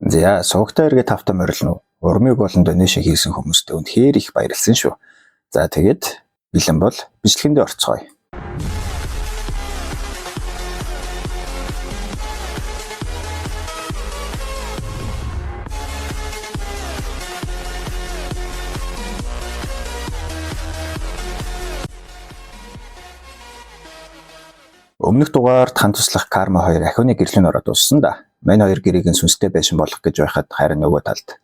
За, сувагтаа эргээ тавтаа морилно. Урмыг болон donation хийсэн хүмүүстээ үнэхээр их баярлсан шүү. За, тэгээд бэлэн бол бичлэгэндээ орцгоё. Өмнөх дугаард хан туслах Карма 2 ахиуны гэрлэн ороод дууссан да. Мань хоёр гэрийг нь сүнстэй байшин болох гэж байхад харин нөгөө талд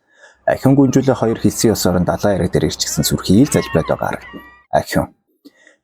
ахиун гүнжүүлээ хоёр хэлсэн ёсоор нь далайн эрэг дээр ирчихсэн сүрхий л залбираад байгаа харагдана. Ахиун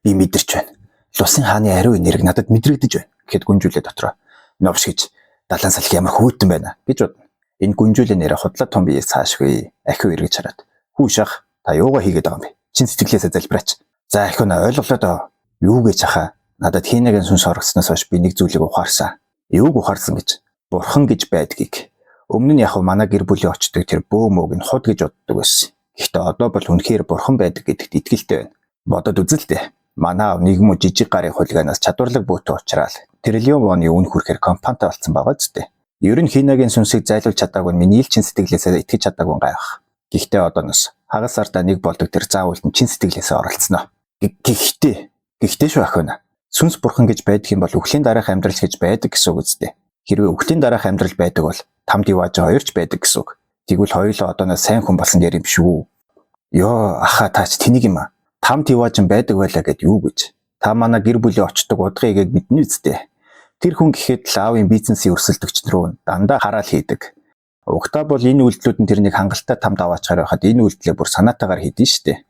би мэдэрч байна. Лусын хааны ариун энерги надад мэдрэгдэж байна гэхэд гүнжүүлээ дотроо новш гэж далайн салхи ямар хөтөн байна гэж бодно. Энэ гүнжүүлээ нэрэ худлаа том биеэс цаашгүй ахиу эргэж хараад хүү шах та юугаа хийгээд байгаа юм бэ? Чин сэтгэлээсээ залбираач. За ахиу на ойлголоо доо. Юу гэж хаа надад хинэгийн сүнс орогдсноос хойш би нэг зүйлийг ухаарсан. Юуг ухаарсан гэж? Бурхан гэж байдгийг. Өмнө нь яг манай гэр бүлийн очдог тэр бөө мөөг нь худ гэж боддог байсан. Гэхдээ одоо бол үнэхээр бурхан байдаг гэдэгт итгэлтэй байна. Бодод үзэл дээ. Манай аав нэг мө жижиг гарын хулиганаас чадварлаг бөөтөө уучраал триллион воны үн хүрэхээр компанитай болсон байгаа зү. Ер нь хинэгийн сүнсийг зайлуулж чадаагүй нь миний л чин сэтгэлээсээ итгэж чадаагүй гайх. Гэхдээ одооноос хагас сартаа нэг болдог тэр заавалд нь чин сэтгэлээсээ оролцсноо. Гэхдээ шүү ах вэ. Сүнс бурхан гэж байдаг юм бол үхлийн дараах амьдрал гэж байдаг гэсэн үг үстэй. Хэрвээ үхлийн дараах амьдрал байдаг бол тамд явааж хоёр ч байдаг гэсэн үг. Тэгвэл хоёулаа одооноос сайн хүн болсон гэр юм шүү. Йоо, аха таач тэнийг юм а. Там диваажин байдаг байлаа гэд юу гэж. Та манай гэр бүлийн очдог удгыг яг мэднэ үстэй. Тэр хүн гэхэд л аавын бизнесийн өрсөлдөгч рүү дандаа хараал хийдэг. Угтаа бол энэ үйлдэлүүд нь тэрнийг хангалттай там даваачаар байхад энэ үйлдэлээ бүр санаатаагаар хийдэн штэ.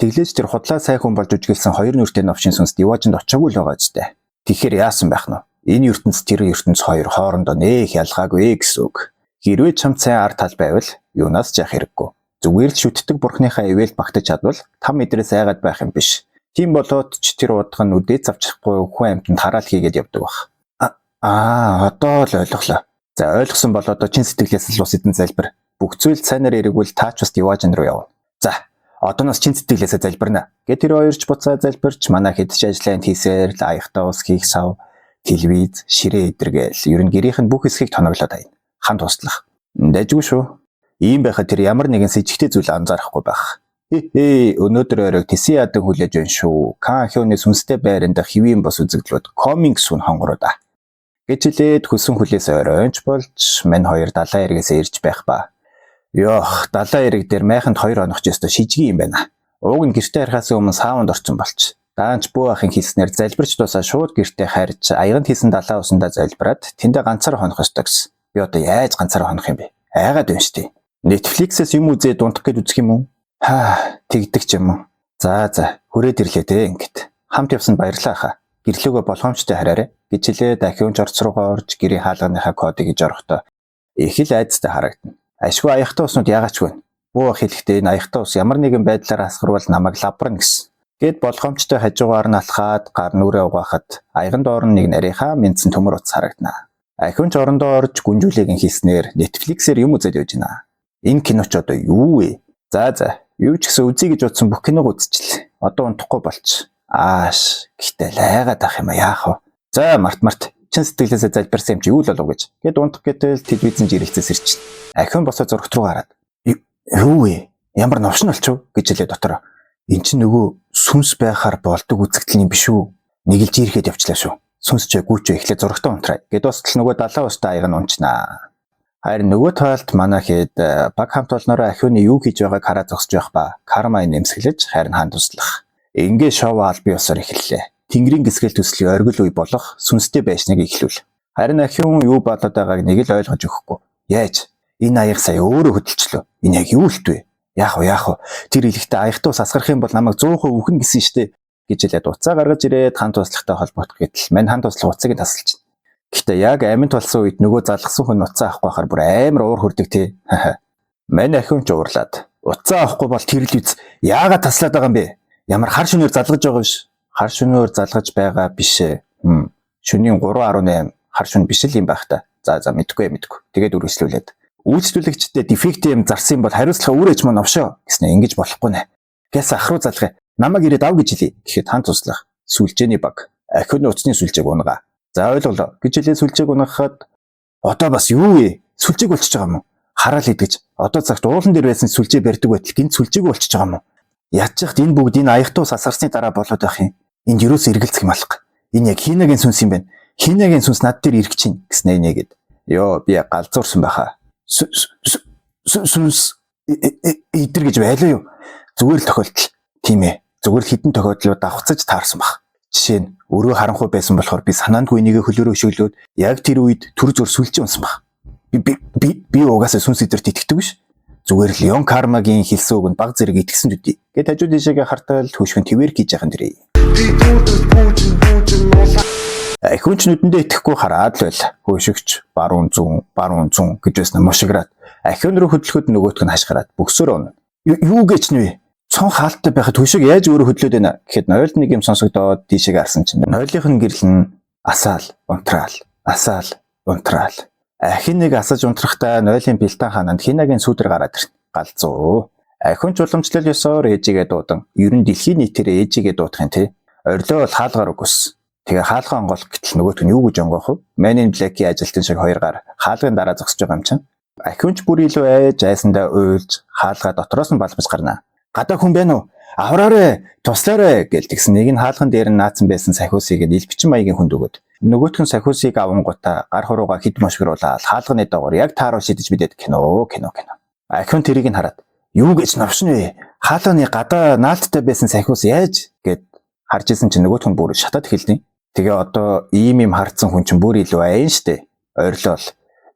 Тэглээж тэр худлаа сайн хүн болж үжиглсэн хоёр нүртэй новшин сүнс диваажинд очиагүй л байгаа зү. Тэгэхээр яасан байх нь вэ? Энэ ертөнц тэр ертөнц хоёр хоорондоо нэх ялгаагүй гэсэн үг. Хэрвээ чамд сайн ар тал байвал юунаас ч яах хэрэггүй. Зүгээр л шүтдэг бурхныхаа ивэлд багтаж чадвал там мэдрээс айгаад байх юм биш. Тийм болоод ч тэр удах нь үдээ завчихгүй хүн амьтанд хараал хийгээд явдаг баг. Аа одоо л ойлголоо. За ойлгосон бол одоо чин сэтгэлээс л ус эдэн залбир. Бүх зүйл сайнаар эргвэл таач бас диваажин руу явна. За одооноос чин сэтгэлээсээ залбирна. Гэт тэр хоёрч буцаа залбирч манай хэд ч ажлаа хийсээр л аяхтаа ус хийх сав, телевиз, ширээ эдэргээл ер нь гэрийнх нь бүх хэсгийг тоноглоод аяна. Хан туслах. Дайжгүй шүү. Ийм байхад тэр ямар нэгэн сэжигтэй зүйл анзаарахгүй байх. Хээ өнөөдөр оройг тэсэн ядан хүлээж байна шүү. Кан ахиуны сүнстэй байранд хэвийн бос үзэгдлүүд coming soon хонгороо да. Гэж хэлээд хүсэн хүлээс оройнч болж мань хоёр далайн эргээсээ ирж байх ба. Йоох, далайн эрэг дээр майханд 2 хоног ч ёстой шижгэн юм байна. Ууг нь гэртээ харихаас өмнө саунд орсон болч. Даанч бөө ахын хэлснээр залбирч дуусаа шууд гэртээ харж аяганд хийсэн далайн усандаа залбираад тэндээ ганцаар хонох ёстой гэсэн. Би одоо яаж ганцаар хонох юм бэ? Айгаад байна штэ. Netflix-ээс юм үзээ дундах гэж үзэх юм уу? Хаа, тэгдэг ч юм уу. За, хүрээд ирлээ дээ ингээд. Хамт явсанд баярлалаа хаа. Гэрлөөгөө болгоомжтой хараарэ гэж хэлээд ахиунч орц руугаа орж гэрийн хаалганыхаа кодыг гэж орохдоо их л айдастай харагдана. Ашгүй аяхтай уснууд яагаад ч вэ? Бүү ах хэлэхдээ энэ аяхтай ус ямар нэгэн байдлаар асгарвал намайг лавбарна гэсэн. Гэт болгоомжтой хажуугаар нь алхаад гар нүрээ угаахад аяган доор нь нэг нарийнхаа мэнцэн төмөр утас харагдана. Ахиунч орондоо орж гүнжүүлээгэн хийснээр Netflix-ээр юм үзээд явж байна. Энэ кино ч одоо юу вэ? За, юу ч гэсэн үзье гэж бодсон бүх киног үзчихлээ. Одоо унтахгүй болч. Ааш, гэхдээ л айгаад ах юм а яах вэ? За, март чин сэтгэлээсээ залбирсан юм чи юу л болов гэж. Гэт унтах гэтэл телевизэн жирэлцээс ирчихнэ. Ахиун босоо зурагт руу гараад юу вэ? Ямар новшин болчих вэ гэж хэлээ дотор. Эн чинь нөгөө сүнс байхаар болдог үзэгдэл юм биш үү? Нэг л жирэхэд явчлаа шүү. Сүнс ч гүйч эхлээ зурагтаа унтраа. Гэт бас л нөгөө далайн устай аяг нь унчнаа. Харин нөгөө талд манай хэд баг хамт олноороо ахиуны юу хийж байгааг хараа зогсож байх ба карма нэмсгэлэж харин хаан туслах. Ингээ шоу аль бие усаар эхэллээ. Тэнгэрийн гисгэл төслийн оргил үе болох сүнстэй байшныг эхлүүл. Харин ахиун юу болоод байгааг нэг л ойлгож өгөхгүй. Яаж? Энэ аяг сая өөрөө хөдөлчлөө. Энэ яг юу л вэ? Яах вэ? Яах вэ? Тэр илэгтэй аягтай ус асгарах юм бол намайг 100% үхэн гэсэн штэ гэж хэлээд уцаа гаргаж ирээд хан туслахтай холбогдох гэтэл мань хан туслах уцыг нь тасалж. Гэхдээ яг аминд болсон үед нөгөө залгасан хүн уцаа авахгүй байхаар бүр амар уур хүрдэг тий. Мань ахиун ч уурлаад уцаа авахгүй бол тэр л үз яагаад таслаад байгаа юм бэ? Ямар хар шөнөөр залгаж байгаа биш. Хар шөнөөр залгаж байгаа биш ээ. Шөнийн 3.18 хар шөнө биш л юм байх та. За мэдгүй. Тэгээд үргэлжлүүлээд үйлчлүүлэгчдэд дефект юм зарсан юм бол хариуцлага үүрэж мөн новшоо гэснэ ингэж болохгүй нэ. Гэс ах руу залгая. Намайг ирээд ав гэж хэлье. Гэхэд хан туслах сүлжээний баг ахиуны утасны сүлжээг унгаа. За ойлголоо гэж хэлээ сүлжээг унгахад одоо бас юу вэ? Сүлжээг болчихж байгаа юм уу? Хараал идэж одоо цагт уулан дээр байсан сүлжээ барьдаг байтал гинт сүлжээгүй болчихж байгаа юм уу? Ядж яхад энэ бүгд энэ аягтуу сасарсны дараа болоод байх юм. Энд юус эргэлзэх юм алга. Энэ яг Хинагийн сүнс юм байна. Хинагийн сүнс над дээр ирэх чинь гэснэ нэгэд. Йоо би яг галзуурсан байхаа. Сүнс идэр гэж байлаа юу? Зүгээр л тохиолдол. Тийм ээ. Зүгээр л хідэн тохиолдлууд давхцаж таарсан баг. Жишээ нь өрөө харанхуй байсан болохоор би санаандгүй энийгээ хөлөөрөө өшөглөөд яг тэр үед төр зөр сүлжээ унсан баг. Би угаасаа сүнс идэрт итгэдэг биш. Зүгээр л Йон Кармагийн хэлсэн үг нь баг зэрэг итгэсэн төдий. Гэт хажуу дишээгээ хартал хөшгөн твэр хийж яхан дэрээ. Ахиунч нүдэндээ итгэхгүй хараад л байл. Хөшигч баруун зүүн, баруун зүүн гэж байсан мушиграад. Ахиун руу хөдлөхөд нөгөөх нь хашгираад бөксөр унна. Юу гэж нь вэ? Цон хаалттай байхад хөшиг яаж өөрөө хөдлөөд байна гэхэд нойлд нэг юм сонсогдоод тийшээ харсан чинь нойлынх нь гэрэл нь асаал, унтраал, асаал, унтраал. Ахин нэг асаж унтрахтаа нойлын бэлтан хаананд хинагийн сүүдэр гараад ирнэ. Галзуу. Ахин ч уламжлал ёсоор ээжигээ дуудан. Ер нь дэлхийн нийтээр ээжигээ дуудах юм тий. Орилоо бол хаалгаар үгүйс. Тэгээ хаалгаа онгойлох гэтэл нөгөөх нь юу гэж онгоох вэ? Man in Black-ийн ажилтан шиг хоёр гар хаалгын дараа зогсож байгаа юм чинь. Ахиунч бүр илүү айж айсандаа уйлж хаалгаа дотроос нь балбаж гарна. Гадаа хүн байна уу? Авраарэ, туслаарэ гэл тэгсэн нэг нь хаалган дээр нь наацсан байсан сахиусыг нь илбичин маягийн хүнд өгөөд. Нөгөөх нь сахиусыг авангуудаа гар хурууга хэд мошгируулаад хаалганы доогоор яг тааруу шидэж мэдээд кино кино кино. Ахиун тэрийг нь хараад юу гэж новшин вэ? Хаалганы гадаа наалттай байсан сахиус яаж гэд харж исэн чинь нөгөөх нь бүр шатаад эхэлнэ. Тэгээ одоо ийм юм хардсан хүн чинь бүр илүү аян штэ. Ойрлоол.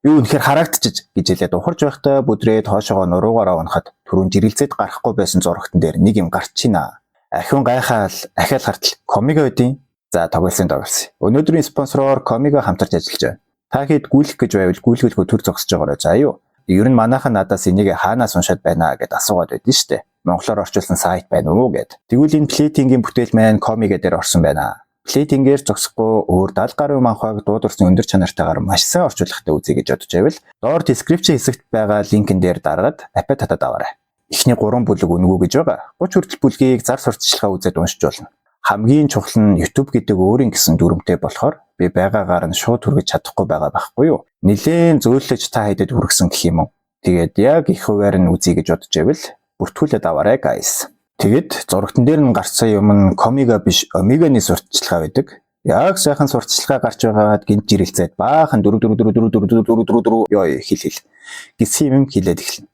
Би үнэхээр харагдчих гэж хэлээд ухарч байхдаа бүдрээд хоошоогоо нуруугаараа унахад түрүүн жирэлзээд гарахгүй байсан зурагтан дээр нэг юм гарчина. Ахиун гайхаал ахиал хартал комиго өдийн. За тоглосон тоглосон. Өнөөдрийн спонсороор комиго хамтарч ажиллаж байна. Та хэд гүйлэх гэж байвал гүйлгэлгүй төр зогсож байгаарай заа юу. Ер нь манайхан надаас энийг хаанаас уншаад байна гэд асуугаад байдэн штэ. Монголоор орчуулсан сайт байна уу гэд. Тэгвэл энэ Plaything-ийн бүтээл маань комиго дээр орсон байна. Plaything-ээр зогсохгүй өөр 70 гаруй манхваг дуудварсны өндөр чанартайгаар маш сайн орчуулгатай үзье гэж бодож байвал доор description хэсэгт байгаа линкэн дээр дараад app татаад аваарай. Эхний 3 бүлэг үнэгүй гэж байгаа. 30 хүртэл бүлгийг зар сурталчилгаа үзээд уншиж болно. Хамгийн чухал нь YouTube гэдэг өөрийн гэсэн дүрмтэй болохоор би байгаагаар нь шууд хүргэж чадахгүй байгаа байхгүй юу? Нилээн зөөлөж та хэдэд хүргэсэн гэх юм уу? Тэгээд яг их хувиар нь үзье гэж бодож байвал бүртгүүлээд аваарай guys. Тэгэд зурагтан дээр нь гарсан юм нь комига биш омеганы сурталчилгаа байдаг. Яг сайхан сурталчилгаа гарч байгаад гинт жирэлцээд баахан 4 4 4 4 4 4 4 4 ёо хил хил гэсэн юм хэлээд эхэлнэ.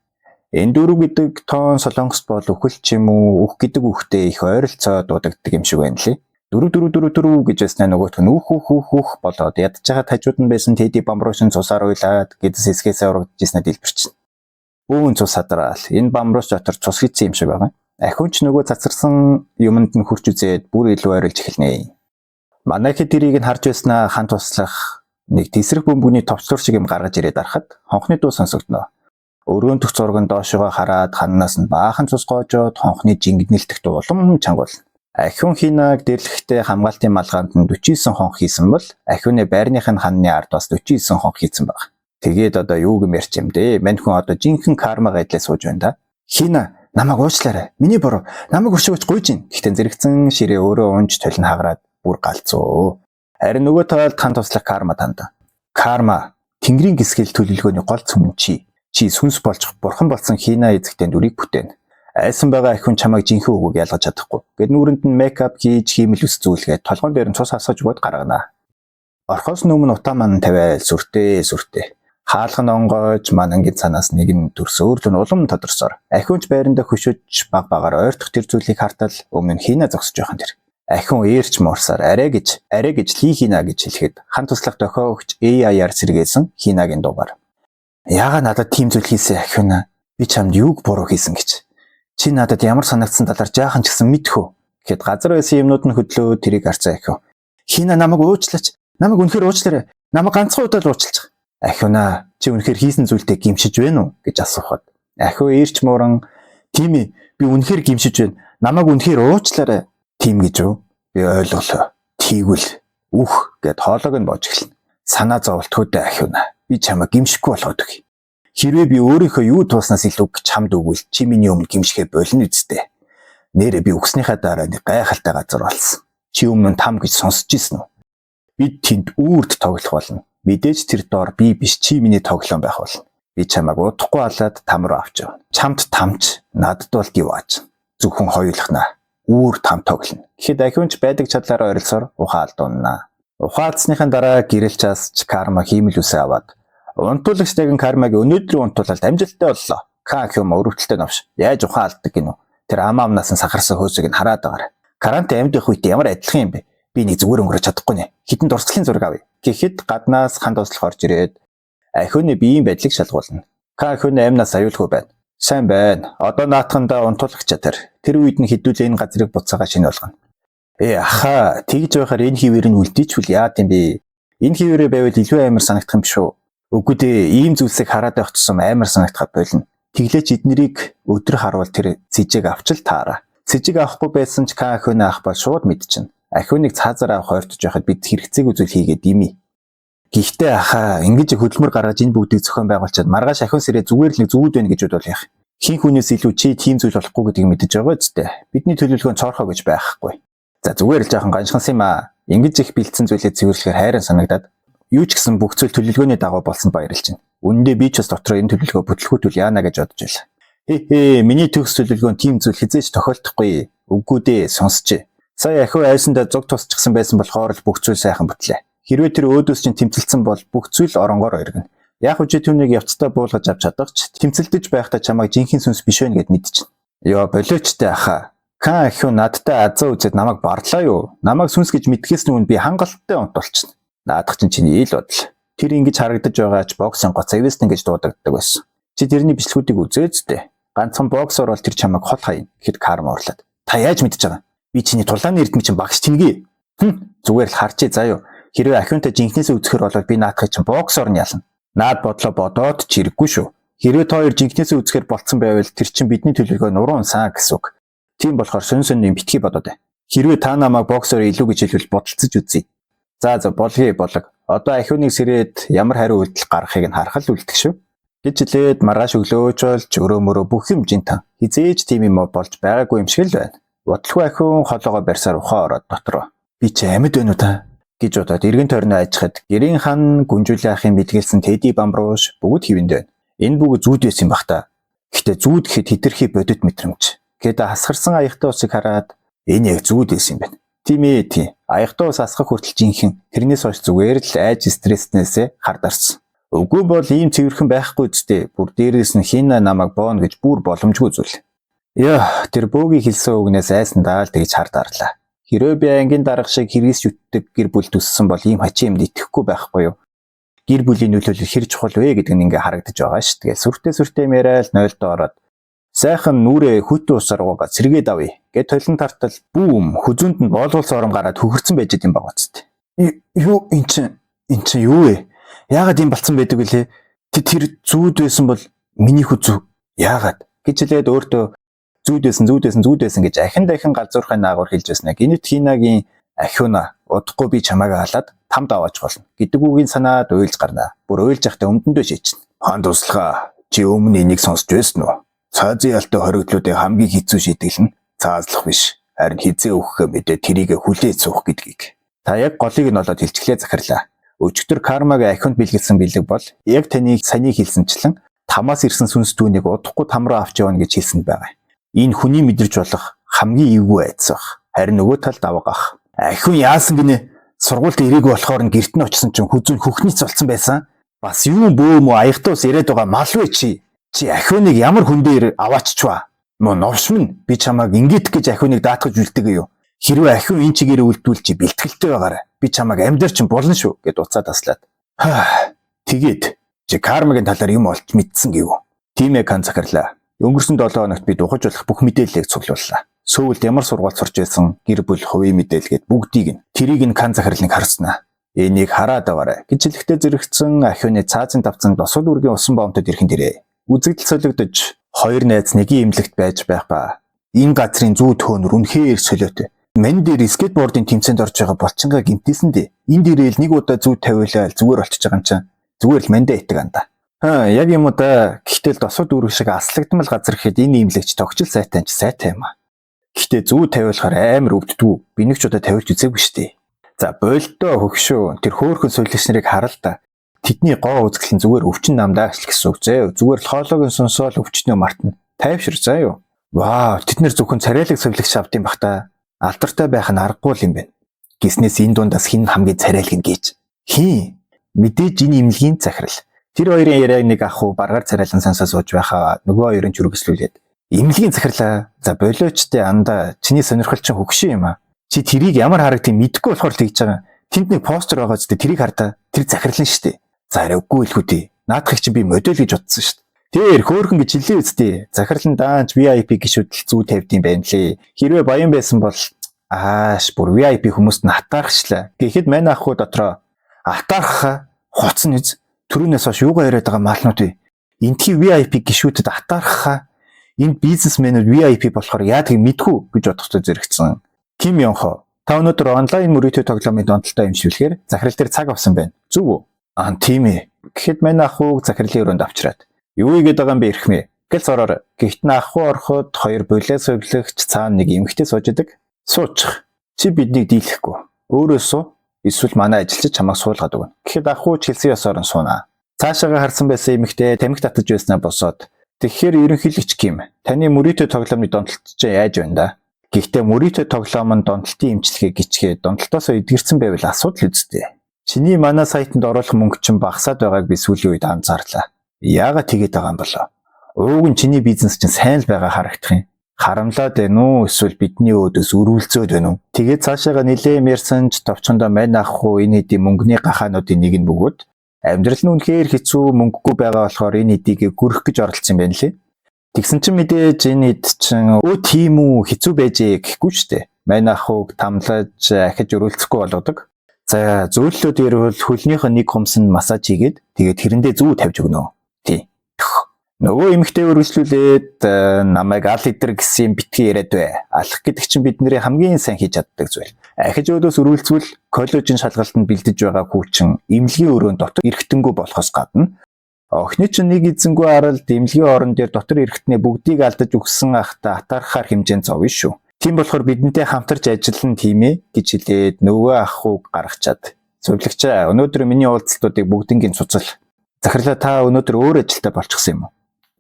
Энэ дөрөв гэдэг тоон солонгост бол үхэл ч юм уу үх гэдэг үхтэй их ойролцоо дуудагддаг юм шиг байна лээ. 4 4 4 4 гэж байснаа нөгөөх нь үх үх үх үх болоод ядж байгаа тажууд нь байсан Тэди бамбруушин цусаар уйлаад гэдэс хэсгээсээ урагдж ирснэ дэлбэрчин. Бүүн цус хадраал энэ бамбруш дотор цус хийцэн юм шиг байгаа. Ахиунч нөгөө цацарсан юмд нь хурч үзээд бүр илүү ойрлж эхэлнэ. Манайхад тэрийг нь харж байснаа хан туслах нэг тесрэх бөмбөгний товчлуур шиг юм гаргаж ирээд арахад хонхны дуу сонсогдно. Өрөөн төх зураг нь доошогоо хараад ханнаас нь баахан цус гоожоод хонхны жингэнэлтэх дуу улам чангуулна. Ахиун хинаг дэрлэхдээ хамгаалтын малгаанд нь 49 хонх хийсэн бол ахиуны байрных нь ханны ард бас 49 хонх хийсэн баг. Тэгээд одоо юу гэмэрч юм дээ. Мань хүн одоо жинхэнэ карма гайдлаа сууж байна да. Хина намайг уучлаарай. Миний буруу. Намайг өшөөгч гуйж гин. Гэхдээ зэрэгцэн ширээ өөрөө унж толин хагараад бүр галзуу. Харин нөгөө талд хан туслах карма танд. Карма Тэнгэрийн гисгэл төлөвлөгөөний гол цөмөн чи. Чи сүнс болж бурхан болсон Хина эзэгтэй дүрийг бүтээн. Айсан байгаа ахиун чамайг жинхэнэ үгийг ялгаж чадахгүй. Гэт нүрэнд нь makeup хийж хиймэл ус зүйлгээд толгоон дээр нь цус хасгаж өгөөд гаргана. Орхоос өмнө утаа маань тавиал сүртэй сүртэй. Хаалга нь онгойж манангийн цанаас нэг нь төрсөөр л улам тодорсоор. Ахиунч байрандаа хөшөөж баг багаар ойртох тэр зүйлийг хартал өмнө нь Хина зогсож байхан тэр. Ахиун ээрч муурсаар арай гэж арай гэж ли Хина гэж хэлэхэд хан туслах дохио өгч AI-аар сэргээсэн Хинагийн дугаар. Яага надад тийм зүйл хийсэн ахиуна? Би чамд юуг буруу хийсэн гэж. Чи надад ямар санагдсан талаар жаахан ч гэсэн мэдэх үү? Гэхэд газар байсан юмнууд нь хөдлөө тэрийг харцаа ахиу. Хина намайг уучлаач. Намайг үнэхээр уучлаарай. Намайг ганцхан удаа л уучлчих. Ахиуна чи үнэхээр хийсэн зүйлдээ гимшиж байна уу гэж асуухад ахиу ээрч мууран тийм ээ би үнэхээр гимшиж байна. Намайг үнэхээр уучлаарай. Тийм гэж үү? Би ойлголоо. Тэгвэл үх гэд хоолойг нь боож эхэлнэ. Санаа зовлтгүйдээ ахиуна. Би чамайг гимшихгүй болгоод өгье. Хэрвээ би өөрийнхөө юу тууснаас илүү чамд өгвөл чи миний өмнө гимшихээ болно үсттэй. Нэрээ би өгснийхаа дараа нэг гайхалтай газар болсон. Чи өмнө нь там гэж сонсч ирсэн үү? Бид тэнд үүрд тоглох болно. Мэдээж тэр доор би биш чи миний тоглоом байх болно. Би чамайг удахгүй алаад там руу авч явна. Чамд тамч, надад бол дивааж. Зөвхөн хоёулахнаа. Үүр там тоглоно. Гэхэд ахиунч байдаг чадлаараа орилсоор ухаан алдуунаа. Ухаан алдсныхаа дараа гэрэлчаас Карма хиймэл үсээ аваад унтуулагч нэгэн Кармагийн өнөөдрийн унтуулалт амжилттай боллоо. Ка ахиума өрөвдөлтэй новш. Яаж ухаан алддаг гинүү? Тэр ам амнаас нь сахарсан хөөсөг нь хараад байгаарай. Карант амьд байх үед ямар адилхан юм бэ? Би нэг зүгээр өнгөрөж чадахгүй нэ. Хитэн дурсгалын зураг авъя. Гэхэд гаднаас хан туслах орж ирээд ахиуны биеийн байдлыг шалгуулна. Ка ахиуны амнаас аюулгүй байна. Сайн байна. Одоо наатахандаа унтуулагчаа тэр. Тэр үед нь хэдүүлээ энэ газрыг буцаага шинэ болгоно. Э аха тэгж байхаар энэ хിവэр нь үлдээчвэл яад юм бэ? Энэ хിവэрээ байвал илүү амар санагдах юм биш үү? Үгүй дээ, ийм зүйлсийг хараад байх тусам амар санагдахад болно. Тэглээч эднэрийг өдөр харуул тэр цэжээг авчил таараа. Цэжиг авахгүй байсан ч Ка ахиуны ах бол шууд мэдчихнэ. Ахиуныг цаазаар авах ойртож байхад бид хэрэгцээгүй зүйл хийгээд дими. Гэхдээ ахаа ингэж хөдөлмөр гаргаж энэ бүгдийг зохион байгуулчаад маргааш ахиун сэрээ зүгээр л нэг зүуд байна гэж бодвол яах. Хин хүнээс илүү чи тийм зүйл болохгүй гэдгийг мэдэж байгаа үстэй. Бидний төлөвлөгөө цоорхоо гэж байхгүй. За зүгээр л жоохон ганшгансан юм аа. Ингэж их бэлдсэн зүйлээ цэвэрлэхээр хайран санагдаад юу ч гэсэн бүх зүйл төлөвлөгөөний дагуу болсон баярлж байна. Үнэндээ би ч бас дотроо энэ төлөвлөгөө бүтлгүүтвэл яана гэж бодож байлаа. Хе хе, миний төгс төлөвлөгөө тийм зүйл хизээж тохиолдохгүй. Үгүй дээ, сонсч. Сая ахиу айсандаа зуг тусчихсан байсан болохоор л бүх зүйл сайхан бүтлээ. Хэрвээ тэр өөдөөс чинь тэмцэлсэн бол бүх зүйл оронгоор оргино. Яг үжи түүнийг явцдаа буулгаж авч чадах ч тэмцэлдэж байхдаа чамайг жинхэнэ сүнс биш вэ гэд мэдчихнэ. Йоо, болиочтой ахаа. Кан ахиу надтай азаа үзээд намайг барлаа юу? Намайг сүнс гэж мэдхээс нүн би хангалттай унтуулчихна. Наадах чинь чиний ил бодол. Тэр ингэж харагдаж байгаа ч боксын гоц Эвестон гэж дуудагддаг байсан. Чи тэрний бичлэгүүдийг үзээц дээ. Ганцхан боксоор бол тэр чамайг хол хаяна гэхэд Карма уурлаад. Та яаж мэдэж байгаа? Би чиний тулааны эрдэмт чинь багш тэнгээ. Хм, зүгээр л харчээ заа юу. Хэрвээ ахиунтай жинхнээсээ үзэхэр болвол би наадахыг чинь боксоор нь ялна. Наад бодлоо бодоод ч хэрэггүй шүү. Хэрвээ та хоёр жинхнээсээ үзэхэр болцсон байвал тэр чинь бидний төлөвлөгөө нуруу унсан гэсэн үг. Тийм болохоор сонь сонь юм битгий бодоод бай. Хэрвээ та намайг боксоор илүү гэж хэлвэл бодолцож үзье. За за болгоё болог. Одоо ахиуныг сэрээд ямар хариу үйлдэл гаргахыг нь харах л үлдэх шүү. Гэж хэлээд маргааш өглөөч болж өрөө мөрөө бүх юм жинтан. Хизээж тийм юм болж байгаагүй юм шиг л байна. Бодлого ахиун холоогоо барьсаар ухаан ороод дотроо. Би чи амьд байна уу та? Гэж бодоод эргэн тойрноо ажихад гэрийн хан гүнжүүлээ ахын бэлгэлсэн Тэди бамбрууш бүгд хэвэнд байна. Энэ бүгд зүүд байсан юм бах та. Гэхдээ зүүд гэхэд хэтэрхий бодит мэдрэмж. Гэт хасгарсан аягтай усыг хараад энэ яг зүүд байсан юм байна. Тийм ээ тийм. Аягтай ус асгах хүртэл жинхэнэ. Тэрнээс хойш зүгээр л айж стресснээсээ хардарсан. Үгүй бол ийм цэвэрхэн байхгүй зү. Бүр дээрээс нь хина намайг бооно гэж бүр боломжгүй зүйл. Яа, тэр бөөгийн хэлсэн үгнээс айсандаа л тэгж хардарлаа. Хэрвээ би ангийн дарга шиг хэрэгс ютдэг гэр бүл төссөн бол ийм хачин юмд итгэхгүй байхгүй юу? Гэр бүлийн нөлөөлөл хэр чухал вэ гэдэг нь ингээ харагдаж байгаа ш. Тэгэл сүртэй сүртэй юм яриад нойлдоо ороод сайхан нүрээ хүйтэн усаар угаагаад сэргээд авъя. Гэт толон тартал бүүм хүзүүнд нь боолгуулсан орон гараад хөхөрцөн байж идэм баг үст. Юу эн чин эн чин юу вэ? Яагаад ийм болцсон байдаг вүлээ? Тэр зүүд байсан бол миний хүзүү яагаад гэж хэлээд өөртөө зүүд байсан зүүд байсан зүүд байсан гэж ахин дахин галзуурхай наагур хэлж байснаа. Гинэт Хинагийн ахиуна удахгүй би чамайг халаад тамд аваач болно гэдэг үгийн санаад уйлж гарнаа. Бүр уйлж явахдаа өмдөндөө шийчнэ. Хан туслахаа чи өмнө энийг сонсч байсан уу? Цаазын ялтай хоригдлуудын хамгийн хэцүү шийтгэл нь цаазлах биш. Харин хизээ өгөхөө мэдээ тэрийг хүлээж суух гэдгийг. Та яг голыг нь олоод хэлчихлээ захирлаа. Өчигдөр Кармагийн ахиунд бэлгэлсэн бэлэг бол яг таны саяны хэлсэнчлэн тамаас ирсэн сүнс түүнийг удахгүй там руу авч явна гэж хэлсэн байгаа. Энэ хүний мэдэрч болох хамгийн эвгүй айдас баг. Харин нөгөө талд авгах. Ахиун яасан гинэ? Сургуульд ирээгүй болохоор нь гэрт нь очисон чинь хүзүүн хөхний цолцсон байсан. Бас юу бөө мө аягтай ус яриад байгаа мал вэ чи? Чи ахиуныг ямар хүн дээр авааччваа? Мө новш минь би чамайг ингэдэх гэж ахиуныг даатгаж үлдэг юу? Хэрвээ ахиун энэ чигээр үлдвэл чи бэлтгэлтэй байгаарай. Би чамайг амьдар чинь болно шүү гэд уцаа таслаад. Тэгээд чи кармагийн талаар юм олж мэдсэн гэв. Тийм ээ кан захирлаа. Өнгөрсөн 7 хоногт би духаж болох бүх мэдээллийг цуглууллаа. Сөүлд ямар сургууль сурч байсан, гэр бүл, хувийн мэдээлэл гээд бүгдийг нь тэрийг нь кан захирлыг харснаа. Энийг хараад аваарай гэж хэлэхдээ зэрэгцэн ахиуны цаазын давцсан досод үргийн усан боомтод ирэхэн дээрээ. Үзэгдэл солигдож хоёр найз нэгийн имлэгт байж байх ба. Энэ газрын зүү төөнөр үнэхээр солиотой. Ман дээр скейтбордын тэмцээнд орж байгаа булчингаа гинтээсэн дээ. Энэ дээрээ л нэг удаа зүү тавиулаад зүгээр болчихж байгаа юм чинь. Зүгээр л мандаа итэг анда. Аа яг юм уу да. Гэхдээ л досод үүрэг шиг аслагдмал газар гэхэд энэ имлэгч тогтчл сайтай ч сайтай юм аа. Гэхдээ зүү тавиулахаар амар өвддгүү. Би нэг ч удаа тавиулж үзээгүй шүү дээ. За болдоо хөгшөө тэр хөөхөн солигч нарыг харал та. Тэдний гоо үзэгдэл нь зүгээр өвчин намдаа л гэсэн үг зөө. Зүгээр л хоолойг нь сонсоол өвчнөө мартна. Тайвшир заа юу. Вау, тэд нэр зөвхөн царайлаг совилогч авд юм бах та. Алдартай байх нь аргагүй л юм байна. Гиснээс энэ дундаас хэн хамгийн царайлаг нь гэж. Хин? Мэдээж энэ эмнэлгийн захирал. Тэр хоёрын яриаг нэг ах уу баргаар царайлан сансаа сууж байхаа нөгөө хоёрын чүргэслүүлээд. Эмнэлгийн захирлаа. За болиочтой андаа чиний сонирхол чинь хөгшин юм аа. Чи тэрийг ямар харагдгийг мэдэхгүй болохоор тэгж байгаа. Тэнд нэг постэр байгаа ч тэрийг хардаа. Тэр захирал нь штэ. За арай үгүй л хүү. Наадахыг чи би модель гэж бодсон штэ. Тэр хөөхөн гэж хэллээ үсттэй. Захирал нь даанч VIP гишүүдэл зүү тавьд юм байна лээ. Хэрвээ баян байсан бол ааш бүр VIP хүмүүст нь атаархчлаа. Гэхэд мань ах хүү дотроо атаархаа хуц нь үз. Түрүүнээс хойш юугаа яриад байгаа маалнууд вэ? Энтхий VIP гишүүдэд атаархаа энд бизнесмэнүүд VIP болохоор яадгийг мэдхүү гэж бодохдоо зэрэгцсэн. Ким Йонхо, та өнөөдөр онлайн мөрөөдөө тоглоомын донтолтой имшүүлэхээр захирал дээр цаг авсан байна. Зөв үү? Аа, тийм ээ. Гэхэд мань ах хүүг захирлын өрөөнд авчираад. Юу игээд байгаа юм бэ эрхмээ? Гэл зороор. Гэхдээ ах хүү ороход хоёр булиа совилогч цаана нэг эмэгтэй сууж идэг. Суучих. Чи биднийг дийлэхгүй. Өөрөө суу. Эсвэл манай ажилчид чамайг суулгаад өгнө. Гэхэд ах хүү ч хэлсэн ёсоор нь суунаа. Цаашаага харсан байсан эмэгтэй тамхи татаж байснаа босоод. Тэгэхээр ерөнхийлөгч Ким, таны мөрөөдөө тоглоомны донтолт чинь яаж байна да? Гэхдээ мөрөөдөө тоглоом нь донтолтын эмчилгээ гिचгээ донтолтоосоо эдгэрсэн байвал асуудал үсттэй. Чиний манай сайтанд оруулах мөнгө чинь багасаад байгааг би сүүлийн үед анзаарлаа. Яагаад тэгээд байгаа юм болоо? Ууг нь чиний бизнес чинь сайн л байгаа харагдах юм. Харамлаад байна уу эсвэл бидний өөдөөс өрүүлцөөд байна уу? Тэгээд цаашаага нилээн ярьсан ч товчондоо мань ах уу энэ хэдийн мөнгөний гахаануудын нэг нь бөгөөд амьдрал нь үнэхээр хэцүү мөнгөгүй байгаа болохоор энэ эдийг гүрэх гэж оролцсон юм байна лээ. Тэгсэн чинь мэдээж энэ эд чинь өө тийм үү хэцүү байжээ гэхгүй ч дээ. Мань ах ууг тамлаж ахиж өрөөлцөхгүй болгодог. За зөөллөд ирвэл хөлнийхөө нэг хумс нь массаж хийгээд тэгээд тэрэндээ зүү тавьж өгнө. Тий. Нөгөө эмэгтэй өргөжлүүлээд намайг ал идэр гэсэн юм битгий яриад бай. Алах гэдэг чинь бидний хамгийн сайн хийж чаддаг зүйл. Ахиж өөдөөс өрүүлцвэл коллежийн шалгалтанд бэлдэж байгаа хүүчин эмнэлгийн өрөөнд дотор эргэтэнгүй болохоос гадна охины чинь нэг эзэнгүй аралд эмнэлгийн орон дээр дотор эргэтнээ бүгдийг алдаж өгсөн ахта атаархахаар хэмжээнд зовно шүү. Тийм болохоор бидэнтэй хамтарч ажиллана тийм ээ гэж хэлээд нөгөө ах хүүг гаргачаад. Зөвлөгчөө, өнөөдөр миний уулзалтуудыг бүгднийг цуцал. Захирлаа, та өнөөдөр өөр ажилтаа болчихсон юм уу?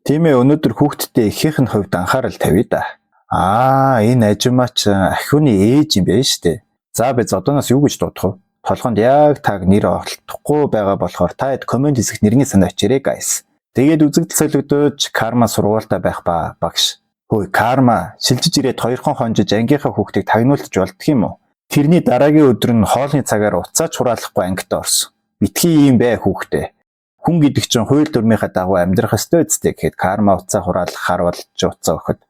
Тийм ээ, өнөөдөр хүүхдтэй эхийнх нь хувьд анхаарал тавья да. Аа, энэ ажимаач ахиуны ээж юм байна штэ. За би зодоноос юу гэж дуудах вэ? Толгонд яг таг нэр олдохгүй байгаа болохоор та хэд comment хэсэгт нэрний санаа өчээрэй guys. Тэгээд үзэгдэл солигдож Карма сургуультай байх ба багш. Хөөе, Карма шилжиж ирээд хоёрхон хонжиж ангийнхаа хүүхдийг тагнуулж болдох юм уу? Тэрний дараагийн өдөр нь хоолны цагаар уцаач хураалахгүй ангидаа орсон. Битгий юм бэ хүүхдээ. Хүн гэдэг чинь хууль дүрмийнхаа дагуу амьдрах ёстой үсттэй гэхэд Карма уцаа хураалгахаар болж уцаа өгөхөд.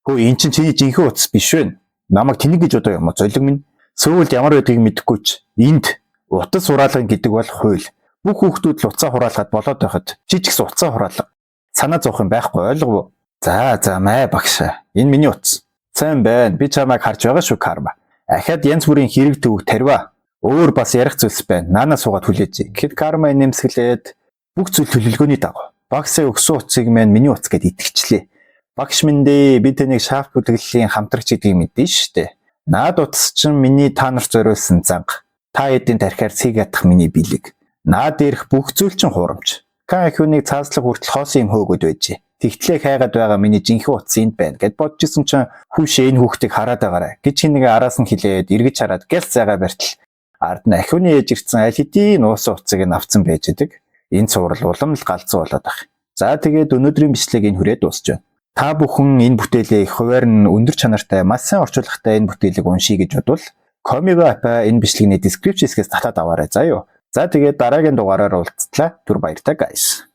Хөө, эн чинь чиний жинхэнэ утас биш вэ? Намайг тэнэг гэж бодоо юм уу? Золиг минь. Сөүлд ямар байдгийг мэдэхгүй ч энд утас хураалган гэдэг бол хууль. Бүх хүүхдүүд л уцаа хураалгаад болоод байхад чи ч гэсэн уцаа хураалга. Санаа зовох юм байхгүй, ойлгов уу? За за маа багшаа. Энэ миний утас. Сайн байна. Би чамайг харж байгаа шүү, Карма. Ахаад янз бүрийн хэрэг төвөг тарваа. Өөр бас ярих зүйлс байна. Наанаа суугаад хүлээж. Гэхэд Карма нэмсгэлээд бүх зүйл төлөвлөгөөний дагуу. Багсаа өгсөн утсыг мань миний утас гэд итгэчлээ. Багш минь дээ, би таныг шаф бүлэглэлийн хамтрагч гэдгийг мэднэ шүү дээ. Наад утас чинь миний та нарт зориулсан занга. Та эдийн тархиар цэг ятах миний бэлэг. Наад дээрх бүх зүйл чинь хуурамч. Кан ахиуныг цааслах хүртэл хоосон юм хөөгöd байжээ. Тэгтлээ хайгаад байгаа миний жинхэнэ утас энд байна гэд бодож исэн чинь хүүшээ энэ хүүхдийг хараад байгаарай гэж хин нэг араас нь хилээд эргэж хараад гэл зайгаа барьтал ард нь ахиуны ээж ирсэн аль хэдийн нуусан утсыг нь авцсан байж идэг. Энэ цуврал улам л галзуу болоод ах. За тэгээд өнөөдрийн бичлэг энэ хүрээд дуусч байна. Та бүхэн энэ бүтээлээ их хувиар нь өндөр чанартай, маш сайн орчуулагтай энэ бүтээлийг уншия гэж бодвол Comigo app-а энэ бичлэгний description хэсгээс татаад аваарай заа юу. За тэгээд дараагийн дугаараар уулзтлаа. Түр баяртай guys.